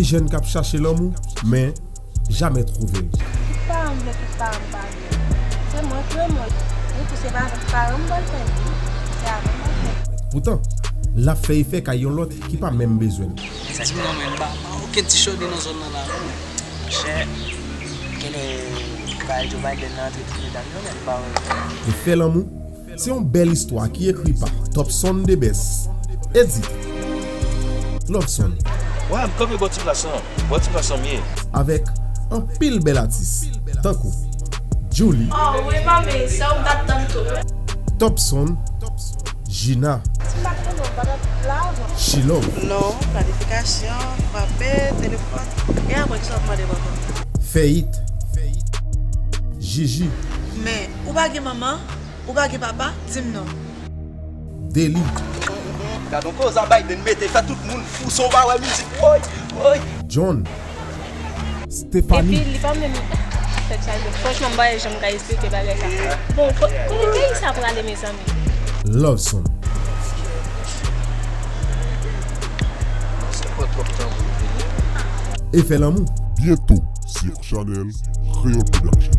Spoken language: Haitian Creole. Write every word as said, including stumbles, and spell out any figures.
Jèn k ap chache lanmou, men jamè twouve l. Tout paran m vle, tout paran m pa vle. Se mwen k renmen. Wi, pou se pa avèk paran m pral fè l, se avè m pral fè l. Poutan, l ap fè efè kay yon lòt ki pa menm bezwen l. Sa di mwen, men, m pa, pa okenn ti chòde nan zòn nan la, non. Monchè, genlè bagay Joe Biden nan antre tout medam yo, men m pa wè. Efè lanmou, se yon bèl istwa ki ekri pa Topson Debès. Edit Loveson. Wè, m kanpe bò ti plas lan. Bò ti plas lan m ye. Avèk anpil bèl atis, tankou Julie, Oh, wi, manmi, sa ou t ap tann tou. Topson, Gina, Si m pa t renmen w, m pa t ap la avan. She Love, Non, planifikasyon, frape, telefòn. E apre, kisa w ap mande m ankò? Feyit, Jiji, Men, ou pa gen manman, ou pa gen papa, di m non. Deli, Gad on koza Biden mete fè tout moun fou, son pa wè mizik, woy, woy. John, Epi Stephanie, li pa menm fè chal de. Franchman, m pa wè jan m ka esplike bagay sa. Bon, ko- kote peyi sa prale, mezanmi? Loveson. Efè lanmou. Byento sou chanèl Kreyòl Production.